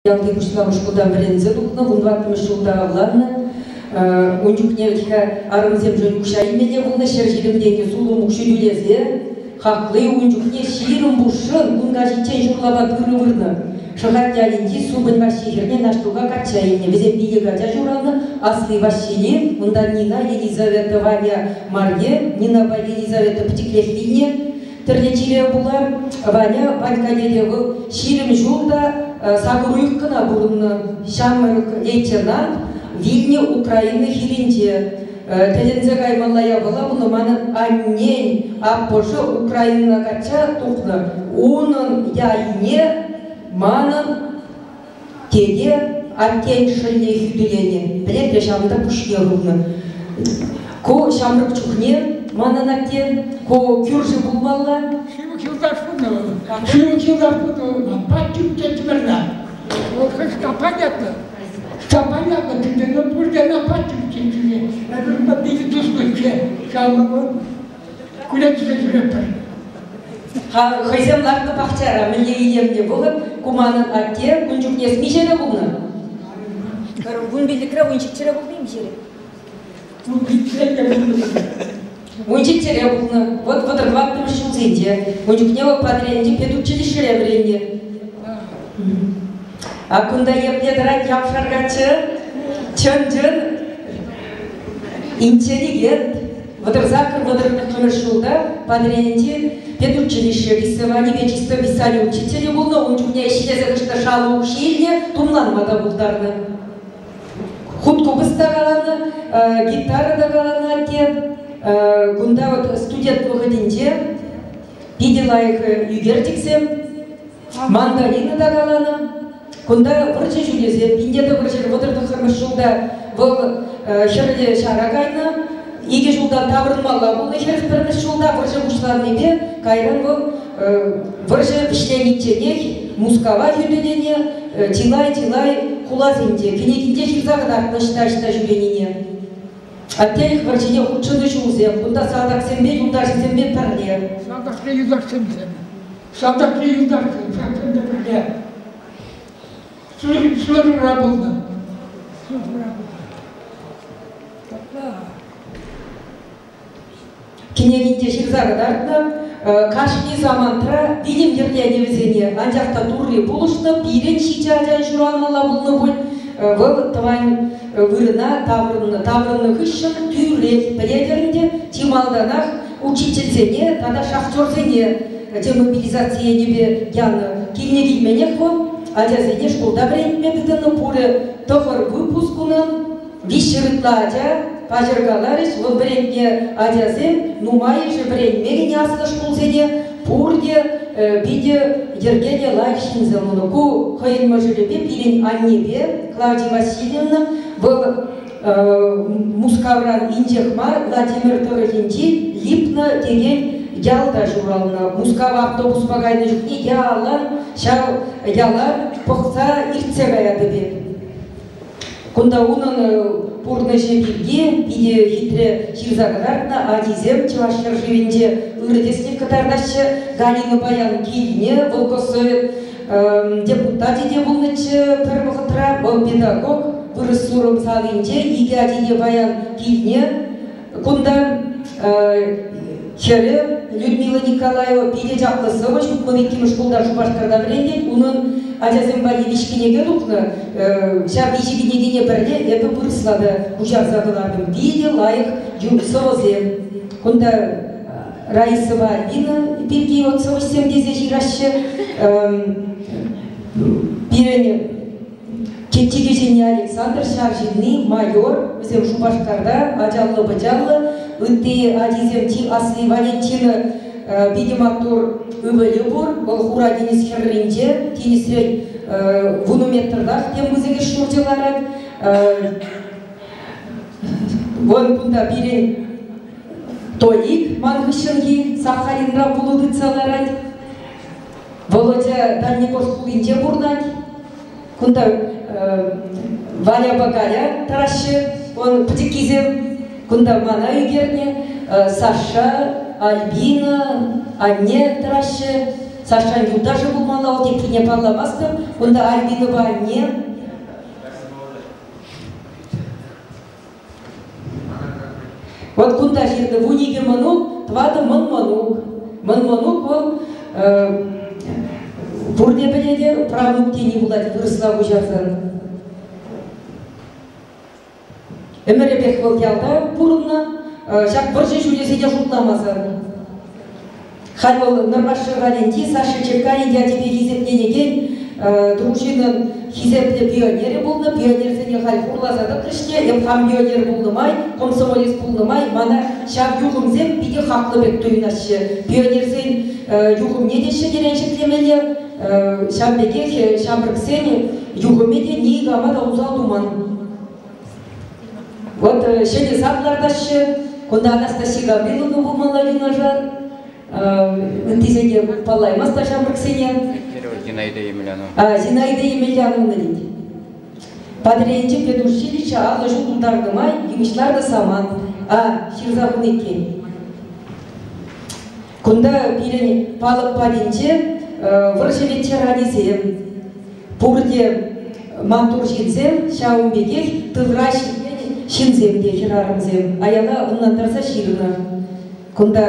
Ялти пуҫламӑш шкултан вӗренсе тухнӑ, 14-мӗш ҫулта авланнӑ. Ун чухне вӗт-ха арӑмсемшӗн укҫа илмелле пулнӑ, 120 тенкӗ сулӑм укҫи тӳлесе хакли ун чухне 20 пушшӑн кун каҫиччен ҫурлапа тырӑ вырнӑ. Шӑхать ялӗнчи Супӑнь Ваҫҫи хӗрне Наҫтука качча илнӗ. Вӗсем пилӗк ача ҫуралнӑ. Асли Ваҫҫили, унтан Нина, Елизавета, Ваня, Марье. Нинапа Елизавета пӗчӗклех вилнӗ. Тӗрлӗ чире пула Ваня Ванька тете вӑл 20 ҫул та сакӑр уйӑх кӑна пурӑннӑ. Ҫамрӑк лейтенант вилнӗ Украина хирӗнче. Тӗлӗнсе каймалла япала пулнӑ манӑн аннен аппӑшӗ Украинӑна качча тухнӑ. Унӑн ялне манӑн тете аттен шӑлне хӳтӗленӗ. Пӗлетре ҫавӑнта пуҫне хывнӑ. Ку ҫамрӑк чухне манӑн атте ку кӳршӗ пулмалла. Ҫывӑх юлташ пулнӑ вӑл. Ҫывӑх юлташ пулнӑ вӑл. Патчук теттӗмӗр-ха. Вӑл хӑй Степан ятлӑ. Степан ятлӑ тӳсене пурте ӑна Патчук тетчӗ. Эпир унпа питӗ туслӑччӗ. Ҫавӑнпа вӑл кулять тесе ҫӳретпӗр. Хӑйсем лартнӑ пахчара мӗнле илемлӗ вӑхӑт, ку манӑн атте ун чухне миҫере пулнӑ? Пӗр 15-ре, 17-ре пулнӑ миҫере? 17-ре пулнӑ. 17-ре пулнӑ. Вӑт 34-мӗш ҫулсенче. Ун чухне вӑл Патӑрьелӗнчи педучилищӗре вӗреннӗ. А кунта епле тӑрать япшар каччӑ? Чӑн-чӑн интеллигент. 38-39 ҫулта Патӑрьелӗнчи педучилище рисованипе чистописани учителӗ пулнӑ. Ун чухне ӗҫлесе кӑштах шалу укҫи илнӗ, тумланма та пултарнӑ. Хут купӑс та каланӑ, гитара та каланӑ атте. Кунта вот студент вӑхӑтӗнче питӗ лайӑх ӳкерчӗксем, мандолина та каланӑ. Кунта вӑрҫӑ ҫулӗсем, 1939 ҫулта вӑл Хӗрлӗ Ҫара кайнӑ. Икӗ ҫултан таврӑнмалла пулнӑ 41 ҫулта вӑрҫӑ пуҫланнипе кайран вӑл вӑрҫӑ вӗҫленичченех Мускава хӳтӗленӗ, чылай-чылай хуласенче кӗнекинче ҫырса кӑтартнӑ ӑҫта-ӑҫта ҫӳренине. Аттелӗх вӑрҫине хутшӑннӑ ҫулсем кунта салтаксемпе юлташӗсемпе пӗрле. Салтакри юлташсемсем. Салтакри юлташсем ҫаксемпе пӗрле службӑра пулнӑ. Службӑра пулнӑ. Кӗнекинче ҫырса кӑтартнӑ, кашни самантра вилӗм йӗрленӗ вӗсене, анчах та Турри пулӑшнӑ, пирӗн ҫичӗ ачан ҫуралмалла пулнӑ пуль. Вӑл тӑван вырӑна таврӑннӑ. Таврӑннӑ хыҫҫӑн тӳрех пӗлетӗр ӗнтӗ, чи малтанах учительсене тата шахтерсене демобилизаци енӗпе янӑ. Килне килменех вӑл, ачасене шкулта вӗрентме тытӑннӑ, пурӗ тӑхӑр выпуск унӑн. 300 ытла ача паҫӑр каларӗҫ, вӑл вӗрентнӗ ачасем нумайӑшӗ вӗренмен аслӑ шкулсене, пурте питӗ йӗркеллӗ лайӑх ҫынсем пулнӑ. Ку хӑйӗн мӑшӑрӗпе, пирӗн аннепе, Клавдия Васильевна, вӑл Мускавран инҫех мар Владимир тӑрӑхӗнчи Липна текен ялта ҫуралнӑ. Мускава автобуспа кайнӑ чухне ялан ҫав яла пӑхса иртсе каятӑп эп. Кунта унӑн пурнӑҫӗ пирки питӗ хитре ҫырса кӑтартнӑ. Ачисем Чӑваш ҫӗршывӗнче ырӑ тӗслӗх кӑтартаҫҫӗ. Галина паян килне, вӑл госсовет депутачӗ те пулнӑччӗ пӗр вӑхӑтра. Вӑл педагог, Вырӑс Сурӑм салинче икӗ ачи те паян килне. Кунта хӗрӗ Людмила Николаева питӗ чаплӑ сӑвӑҫ, 62-мӗш шкулта Шупашкарта вӗрентет. Унӑн ачасем валли виҫ кӗнеке тухнӑ. Ҫав виҫӗ кӗнекене пӗрле эпӗ вырӑсла та куҫарса кӑлартӑм. Питӗ лайӑх сӑвӑсем. Кунта Раисӑпа Альбина пирки вот сӑвӑҫсем тесе ҫыраҫҫӗ. Пирӗн Тетте Александр ҫар ҫынни, майор, вӗсем Шупашкарта, ачаллӑ-пӑчаллӑ, ытти ачисем чи асли Валентина питӗ маттур ывӑлӗ пур, вӑл Хура тинӗс хӗрринче, тинӗсрен 10 метртах тем пысӑкӑш ҫурчӗ ларать. Вӑн кунта пирӗн Толик ман хыҫҫӑнхи Сахалинра пулӑ тытса ларать. Володя Дальнегорск хулинче пурӑнать. Кунта Валяпа Галя тӑраҫҫӗ, он пӗчӗккисем. Кунта мана ӳкернӗ Саша, Альбина, анне тӑраҫҫӗ. Сашан юлташӗ пулмалла, вӑл теприне палламастӑп. Кунта Альбинӑпа анне. Вот кунта ҫырнӑ 12 мӑнук, тӑватӑ мӑн мӑнук. Мӑн мӑнук вӑл пурте пӗлетӗр, правнук тени пулать вырӑсла куҫарсан. Ӗмӗрӗпех вӑл ялта пурӑннӑ, ҫак вӑрҫӑ ҫулӗсене шутламасан. Халь вӑл Нӑрваш Шӑхалӗнчи Саша Чеккарин ячӗпе хисепленекен дружинӑн хисеплӗ пионерӗ пулнӑ. Пионерсене халь хурласа тӑкрӗҫ те, эп хам пионер пулнӑ май, комсомолец пулнӑ май мана ҫав юхӑмсем питӗ хаклӑ пек туйӑнаҫҫӗ. Пионерсен юхӑмне те ҫӗнӗрен ҫӗклемелле, ҫав пекех ҫамрӑксен юхӑмӗ те никама та усал туман. Вот ҫӗнӗ сад лартаҫҫӗ. Кунта Анастасия Гавриловна пулмалла юнашар. Ыттисене паллаймасть та ҫамрӑксене. Зинаида Емельянова. Зинаида Емельяновна тет. Патӑрьелӗнчи педучилище 50 ҫул тултарнӑ май йывӑҫ лартнӑ самант. А, ҫырса хунӑ иккен. Кунта пирӗн палӑк патӗнче вӑрҫӑ ветеранӗсем, пурте маттур ҫынсем, ҫавӑн пекех тылра ҫитмен ҫынсем те хӗрарӑмсем аяла ӑнлантарса ҫырнӑ. Кунта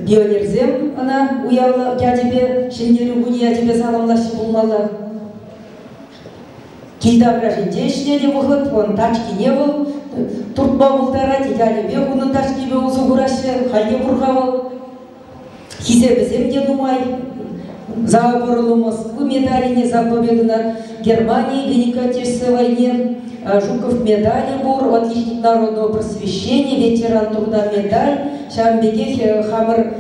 пионерсем ӑна уяв ячӗпе, Ҫӗнтерӳ кунӗ ячӗпе саламлаҫҫӗ пулмалла. Кил таврашӗнче ӗҫленӗ вӑхӑт вӑн тачкине вӑл туртма пултарать, ялӗпех унӑн тачкипе усӑ кураҫҫӗ, халь те пур-ха вӑл. Хисепӗсем те нумай. За оборону Москвы медалине, за победу над Германией в Великой Отечественной войне, Жуков медалӗ пур, отличник народного просвещения, ветеран труда медаль, ҫавӑн пекех хамӑр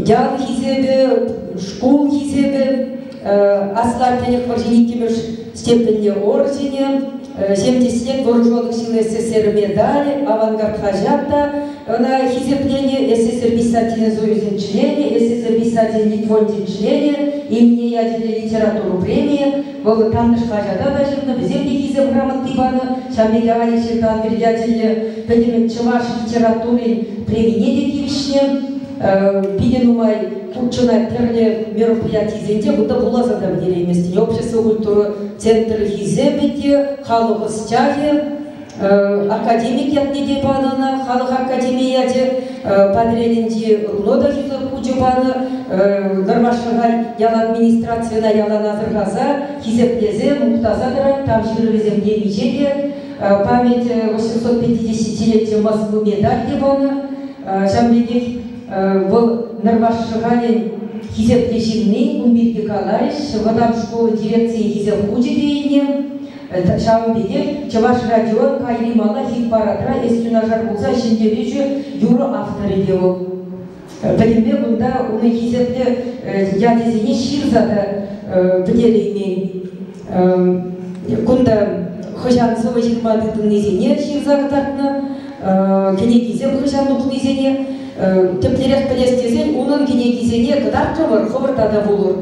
ял хисепӗ, шкул хисепӗ, Аслӑ Аттелӗх вӑрҫин иккӗмӗш степеньлӗ орденӗ, 70 лет Вооруженных сил СССР медалӗ, Авангард хаҫат та ӑна хисепленӗ, СССР Писательсен союзӗн членӗ, СССР Писательсен Литфончӗн членӗ, имени ячӗллӗ литература премийӗ. Вӑл Тантӑш хаҫата та ҫырнӑ, вӗсем те хисеп грамоти панӑ. Ҫав пекех Алексей Танвир ячӗллӗ пӗтӗм чӑваш литературин премине те тивӗҫнӗ. Питӗ нумай хутшӑнать тӗрлӗ мероприятисенче, кунта вуласа та пӗтерейместӗн. Общество культура центрӗ хисепӗ те, халӑх ӑсчахӗ, академик ятне те панӑ ӑна, халӑх академи ячӗ, Патӑрьелӗнчи РУНО та хисеп хучӗ панӑ, Нӑрваш Шӑхаль ял администрацийӗ ӑна ялан асӑрхаса, хисеплесе, мухтаса тӑрать, тав ҫырӑвӗсем темиҫе те, память 850-летия Москвы медаль те панӑ. Ҫавӑн пекех вӑл Нӑрваш Шӑхалӗн хисеплӗ ҫынни, кун пирки каларӗҫ, вӑтам шкул дирекцийӗ хисеп хучӗ те илнӗ. Ҫавӑн пекех Чӑваш радион Кайри мала хит-парадра эс юнашар пулса ҫӗнтерӳҫӗ юрӑ авторӗ те вӑл. Пӗтӗмпе кунта унӑн хисеплӗ ячӗсене ҫырса та пӗтереймен. Кунта хӑҫан сӑвӑ ҫырма тытӑннисене ҫырса кӑтартнӑ, кӗнекисем хӑҫан тухнисене тӗплӗрех пӗлес тесен унӑн кӗнекисене кӑтартрӑмӑр, хӑвӑр тата вулӑр.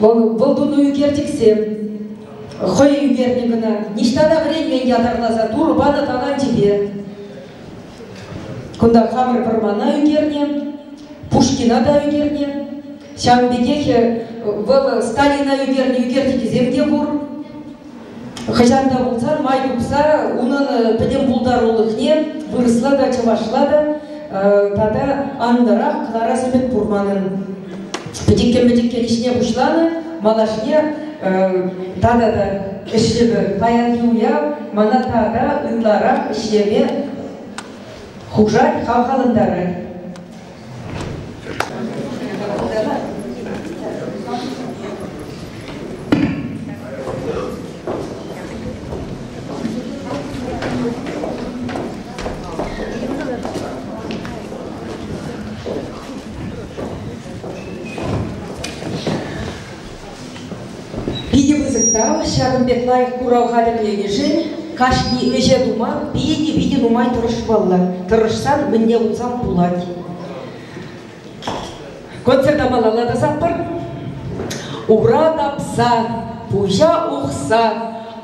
Вӑл тунӑ ӳкерчӗксем хӑй ӳкернӗ кӑна, ниҫта та вӗренмен ятарласа Турӑ панӑ таланчӗпе. Кунта хамӑр вӑрмана ӳкернӗ, Пушкина та ӳкернӗ. Ҫавӑн пекех вӑл Сталина ӳкернӗ ӳкерчӗкӗсем те пур. Хӑҫан та пулсан май тупса унӑн пӗтӗм пултарулӑхне вырӑсла та, чӑвашла та тата анлӑрах кӑларас ӗмӗт пур манӑн. Пӗчӗккӗн-пӗчӗккӗн ӗҫне пуҫланӑ, малашне тата та ӗҫлӗпӗр. Паянхи уяв мана тата ытларах ӗҫлеме хушать, хавхалантарать. Питӗ пысӑк тав ҫакӑн пек лайӑх курав хатӗрленӗшӗн. Кашни ӗҫе тума питӗ-питӗ нумай тӑрӑшмалла. Тӑрӑшсан мӗнле пулсан пулать. Концерта малалла тӑсатпӑр. Ура тапса, пуҫа ухса,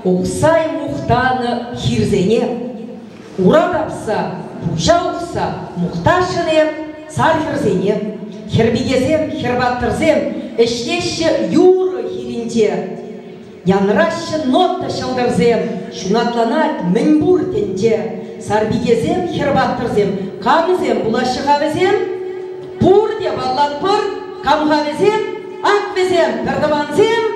Ухсай мухтанӑ хирсене. Ура тапса, пуҫа ухса мухтасшӑн эп. сар хӗрсене. Хӗр-пикесем, хӗр-паттӑрсем ӗҫлеҫҫӗ юрӑ хирӗнче. Янраҫҫӗ нота ҫӑлтӑрсем, ҫунатланать мӗнпур тӗнче. Сарпикесем, хӗр-паттӑрсем, камсем пулаҫҫӗ-ха вӗсем? Пурте паллатпӑр, кам-ха вӗсем? Ак вӗсем, пӗртӑвансем!